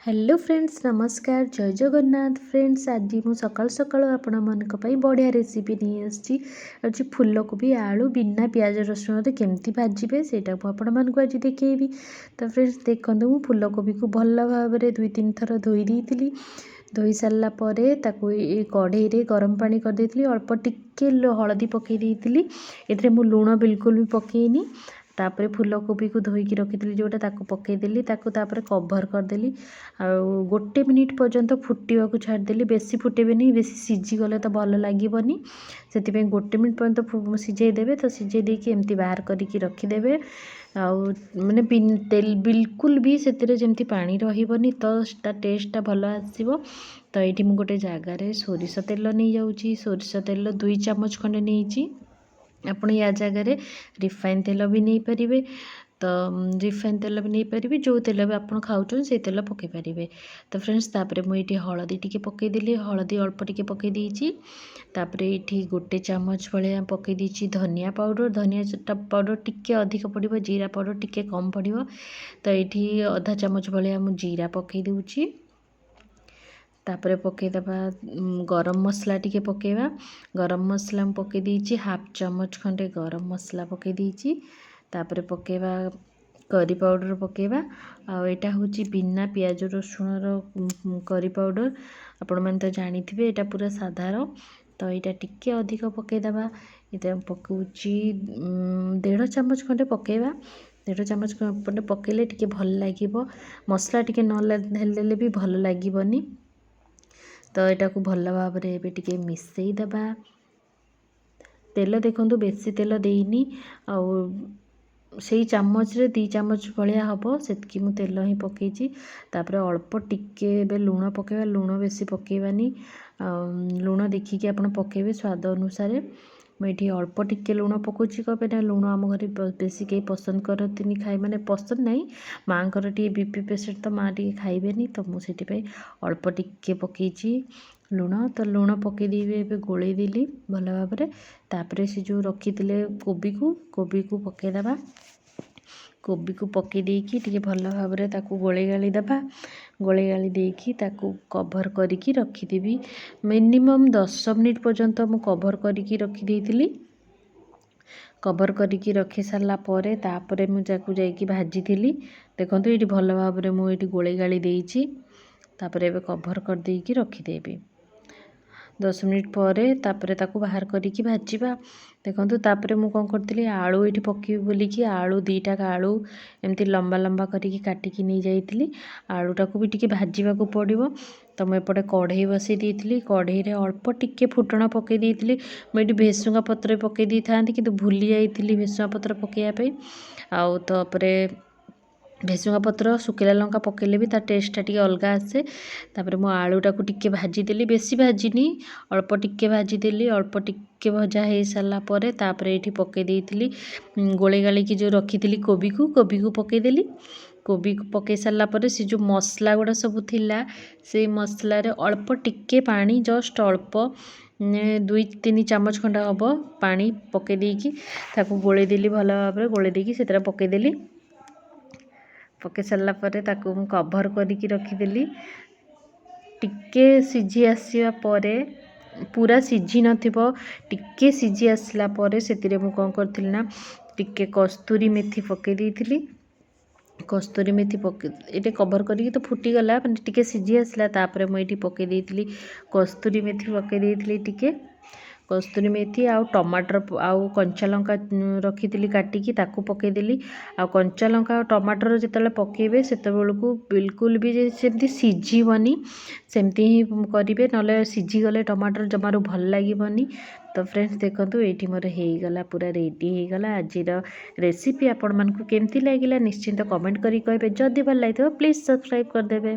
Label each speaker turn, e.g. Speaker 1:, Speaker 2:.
Speaker 1: Hello friends, ନମସ୍କାର, ଜୟ Jagannath. Friends, ଆଜି ମୁଁ ସକାଳୁ ସକାଳୁ ଆପଣମାନଙ୍କ ପାଇଁ ବଢ଼ିଆ ରେସିପି ନେଇ ଆସିଛି। ଅଛି ଫୁଲକୋବି ଆଳୁ ବିନା ପିଆଜ ରସୁଣରେ କେମିତି ଭାଜିବେ, ସେଇଟା ମୁଁ ଆପଣମାନଙ୍କୁ ଆଜି ଦେଖେଇବି। ତ ଫ୍ରେଣ୍ଡସ୍, ଦେଖନ୍ତୁ, ମୁଁ ଫୁଲକୋବିକୁ ଭଲ ଭାବରେ 2-3 ଥର ଧୋଇ ଦେଇଥିଲି। ଧୋଇ ସାରିଲା ପରେ ତାକୁ ଏଇ କଢ଼େଇରେ ଗରମ ପାଣି କରିଦେଇଥିଲି। ଅଳ୍ପ ଟିକେ ହଳଦୀ ପକାଇ ଦେଇଥିଲି। ଏଥିରେ ମୁଁ ଲୁଣ ବିଲକୁଲ ବି ପକାଇନି। ତାପରେ ଫୁଲକୋବିକୁ ଧୋଇକି ରଖିଥିଲି ଯେଉଁଟା, ତାକୁ ପକାଇଦେଲି। ତାକୁ ତାପରେ କଭର୍ କରିଦେଲି ଆଉ 1 ମିନିଟ୍ ପର୍ଯ୍ୟନ୍ତ ଫୁଟିବାକୁ ଛାଡ଼ିଦେଲି। ବେଶୀ ଫୁଟେଇବେନି, ବେଶୀ ସିଝିଗଲେ ତ ଭଲ ଲାଗିବନି। ସେଥିପାଇଁ 1 ମିନିଟ୍ ପର୍ଯ୍ୟନ୍ତ ସିଝେଇ ଦେବେ। ତ ସିଝେଇ ଦେଇକି ଏମିତି ବାହାର କରିକି ରଖିଦେବେ। ଆଉ ମାନେ ତେଲ ବିଲକୁଲ ବି ସେଥିରେ ଯେମିତି ପାଣି ରହିବନି, ତ ତା ଟେଷ୍ଟଟା ଭଲ ଆସିବ। ତ ଏଇଠି ମୁଁ ଗୋଟେ ଜାଗାରେ ସୋରିଷ ତେଲ ନେଇଯାଉଛି। ସୋରିଷ ତେଲ 2 ଚାମଚ ଖଣ୍ଡେ ନେଇଛି। ଆପଣ ୟା ଜାଗାରେ ରିଫାଇନ୍ ତେଲ ବି ନେଇପାରିବେ। ତ ରିଫାଇନ୍ ତେଲ ବି ନେଇପାରିବେ, ଯେଉଁ ତେଲ ବି ଆପଣ ଖାଉଛନ୍ତି, ସେଇ ତେଲ ପକାଇ ପାରିବେ। ତ ଫ୍ରେଣ୍ଡସ୍, ତାପରେ ମୁଁ ଏଇଠି ହଳଦୀ ଟିକେ ପକାଇଦେଲି। ହଳଦୀ ଅଳ୍ପ ଟିକେ ପକାଇ ଦେଇଛି। ତାପରେ ଏଇଠି 1 ଚାମଚ ଭଳିଆ ପକାଇ ଦେଇଛି ଧନିଆ ପାଉଡ଼ର। ଧନିଆ ପାଉଡ଼ର ଟିକେ ଅଧିକ ପଡ଼ିବ, ଜିରା ପାଉଡ଼ର ଟିକେ କମ୍ ପଡ଼ିବ। ତ ଏଇଠି ଅଧା ଚାମଚ ଭଳିଆ ମୁଁ ଜିରା ପକାଇ ଦେଉଛି। ତାପରେ ପକାଇଦେବା ଗରମ ମସଲା ଟିକେ ପକାଇବା। ଗରମ ମସଲା ମୁଁ ପକାଇ ଦେଇଛି, ହାଫ୍ ଚାମଚ ଖଣ୍ଡେ ଗରମ ମସଲା ପକାଇ ଦେଇଛି। ତାପରେ ପକାଇବା କରି ପାଉଡ଼ର ପକାଇବା। ଆଉ ଏଇଟା ହେଉଛି ବିନା ପିଆଜ ରସୁଣର କରି ପାଉଡ଼ର। ଆପଣମାନେ ତ ଜାଣିଥିବେ, ଏଇଟା ପୁରା ସାଧାର। ତ ଏଇଟା ଟିକେ ଅଧିକ ପକାଇଦେବା। ଏଇଟା ପକାଉଛି ଦେଢ଼ ଚାମଚ ଖଣ୍ଡେ ପକାଇବା। ଦେଢ଼ ଚାମଚ ଖଣ୍ଡେ ପକାଇଲେ ଟିକେ ଭଲ ଲାଗିବ। ମସଲା ଟିକେ ନ ହେଲେ ବି ଭଲ ଲାଗିବନି। ତ ଏଇଟାକୁ ଭଲ ଭାବରେ ଏବେ ଟିକେ ମିଶାଇ ଦେବା। ତେଲ ଦେଖନ୍ତୁ, ବେଶୀ ତେଲ ଦେଇନି। ଆଉ ସେଇ ଚାମଚରେ 2 ଚାମଚ ଭଳିଆ ହେବ, ସେତିକି ମୁଁ ତେଲ ହିଁ ପକାଇଛି। ତାପରେ ଅଳ୍ପ ଟିକେ ଏବେ ଲୁଣ ପକାଇବା। ଲୁଣ ବେଶୀ ପକାଇବାନି। ଆଉ ଲୁଣ ଦେଖିକି ଆପଣ ପକାଇବେ ସ୍ୱାଦ ଅନୁସାରେ। ମୁଁ ଏଇଠି ଅଳ୍ପ ଟିକେ ଲୁଣ ପକାଉଛି। କ'ଣ ପାଇଁ ନା ଲୁଣ ଆମ ଘରେ ବେଶୀ କେହି ପସନ୍ଦ କରନ୍ତିନି ଖାଇ, ମାନେ ପସନ୍ଦ ନାହିଁ, ମାଆଙ୍କର ଟିକେ ବିପି ପେସେଣ୍ଟ, ତ ମାଆ ଟିକେ ଖାଇବେନି। ତ ମୁଁ ସେଥିପାଇଁ ଅଳ୍ପ ଟିକେ ପକାଇଛି ଲୁଣ। ତ ଲୁଣ ପକାଇ ଦେଇକି ଏବେ ଗୋଳେଇ ଦେଲି ଭଲ ଭାବରେ। ତାପରେ ସେ ଯେଉଁ ରଖିଥିଲେ କୋବିକୁ, କୋବିକୁ ପକାଇଦେବା। କୋବିକୁ ପକାଇ ଦେଇକି ଟିକେ ଭଲ ଭାବରେ ତାକୁ ଗୋଳେଇ ଗାଳି ଦେବା। ଗୋଳେଇ ଗାଳି ଦେଇକି ତାକୁ କଭର୍ କରିକି ରଖିଦେବି। ମିନିମମ୍ 10 ମିନିଟ୍ ପର୍ଯ୍ୟନ୍ତ ମୁଁ କଭର୍ କରିକି ରଖିଦେଇଥିଲି। କଭର୍ କରିକି ରଖି ସାରିଲା ପରେ ତାପରେ ମୁଁ ତାକୁ ଯାଇକି ଭାଜିଥିଲି। ଦେଖନ୍ତୁ, ଏଇଠି ଭଲ ଭାବରେ ମୁଁ ଏଇଠି ଗୋଳେଇ ଗାଳି ଦେଇଛି। ତାପରେ ଏବେ କଭର୍ କରିଦେଇକି ରଖିଦେବି। 10 ମିନିଟ୍ ପରେ ତାପରେ ତାକୁ ବାହାର କରିକି ଭାଜିବା। ଦେଖନ୍ତୁ, ତାପରେ ମୁଁ କ'ଣ କରିଥିଲି, ଆଳୁ ଏଇଠି ପକାଇବି ବୋଲିକି ଆଳୁ 2ଟା ଆଳୁ ଏମିତି ଲମ୍ବା ଲମ୍ବା କରିକି କାଟିକି ନେଇଯାଇଥିଲି। ଆଳୁଟାକୁ ବି ଟିକେ ଭାଜିବାକୁ ପଡ଼ିବ। ତ ମୁଁ ଏପଟେ କଢ଼େଇ ବସାଇ ଦେଇଥିଲି। କଢ଼େଇରେ ଅଳ୍ପ ଟିକେ ଫୁଟଣ ପକାଇ ଦେଇଥିଲି। ମୁଁ ଏଇଠି ଭେସୁଙ୍ଗା ପତ୍ର ବି ପକାଇ ଦେଇଥାନ୍ତି, କିନ୍ତୁ ଭୁଲି ଯାଇଥିଲି ଭେସୁଙ୍ଗା ପତ୍ର ପକାଇବା ପାଇଁ। ଆଉ ତାପରେ ଭେସୁଙ୍ଗା ପତ୍ର, ଶୁଖିଲା ଲଙ୍କା ପକାଇଲେ ବି ତା ଟେଷ୍ଟଟା ଟିକେ ଅଲଗା ଆସେ। ତାପରେ ମୁଁ ଆଳୁଟାକୁ ଟିକେ ଭାଜିଦେଲି। ବେଶୀ ଭାଜିନି, ଅଳ୍ପ ଟିକେ ଭାଜିଦେଲି। ଅଳ୍ପ ଟିକେ ଭଜା ହେଇସାରିଲା ପରେ ତାପରେ ଏଇଠି ପକାଇ ଦେଇଥିଲି ଗୋଳେଇ ଗାଳିକି ଯେଉଁ ରଖିଥିଲି କୋବିକୁ, କୋବିକୁ ପକାଇଦେଲି। କୋବିକୁ ପକାଇ ସାରିଲା ପରେ ସେ ଯେଉଁ ମସଲା ଗୁଡ଼ା ସବୁ ଥିଲା, ସେଇ ମସଲାରେ ଅଳ୍ପ ଟିକେ ପାଣି, ଜଷ୍ଟ ଅଳ୍ପ, 2-3 ଚାମଚ ଖଣ୍ଡେ ହେବ ପାଣି ପକାଇ ଦେଇକି ତାକୁ ଗୋଳେଇ ଦେଲି। ଭଲ ଭାବରେ ଗୋଳେଇ ଦେଇକି ସେଥିରେ ପକାଇଦେଲି। ପକାଇ ସାରିଲା ପରେ ତାକୁ ମୁଁ କଭର୍ କରିକି ରଖିଦେଲି। ଟିକେ ସିଝି ଆସିବା ପରେ, ପୁରା ସିଝି ନଥିବ, ଟିକେ ସିଝି ଆସିଲା ପରେ ସେଥିରେ ମୁଁ କ'ଣ କରିଥିଲି ନା ଟିକେ କସ୍ତୁରୀ ମେଥି ପକାଇ ଦେଇଥିଲି। କସ୍ତୁରୀ ମେଥି ପକାଇ ଏଇଟା କଭର୍ କରିକି ତ ଫୁଟିଗଲା, ମାନେ ଟିକେ ସିଝି ଆସିଲା। ତାପରେ ମୁଁ ଏଇଠି ପକାଇ ଦେଇଥିଲି କସ୍ତୁରୀ ମେଥି, ପକାଇ ଦେଇଥିଲି ଟିକେ କସ୍ତୁରୀ ମେଥି। ଆଉ ଟମାଟର ଆଉ କଞ୍ଚା ଲଙ୍କା ରଖିଥିଲି କାଟିକି, ତାକୁ ପକାଇଦେଲି। ଆଉ କଞ୍ଚା ଲଙ୍କା ଆଉ ଟମାଟର ଯେତେବେଳେ ପକାଇବେ, ସେତେବେଳକୁ ବିଲକୁଲ ବି ସେମିତି ସିଝିବନି, ସେମିତି ହିଁ କରିବେ। ନହେଲେ ସିଝିଗଲେ ଟମାଟର ଜମାରୁ ଭଲ ଲାଗିବନି। ତ ଫ୍ରେଣ୍ଡସ୍, ଦେଖନ୍ତୁ, ଏଇଠି ମୋର ହେଇଗଲା, ପୁରା ରେଡ଼ି ହେଇଗଲା ଆଜିର ରେସିପି। ଆପଣମାନଙ୍କୁ କେମିତି ଲାଗିଲା, ନିଶ୍ଚିନ୍ତ କମେଣ୍ଟ କରିକି କହିବେ। ଯଦି ଭଲ ଲାଗିଥିବ, ପ୍ଲିଜ୍ ସବସ୍କ୍ରାଇବ୍ କରିଦେବେ।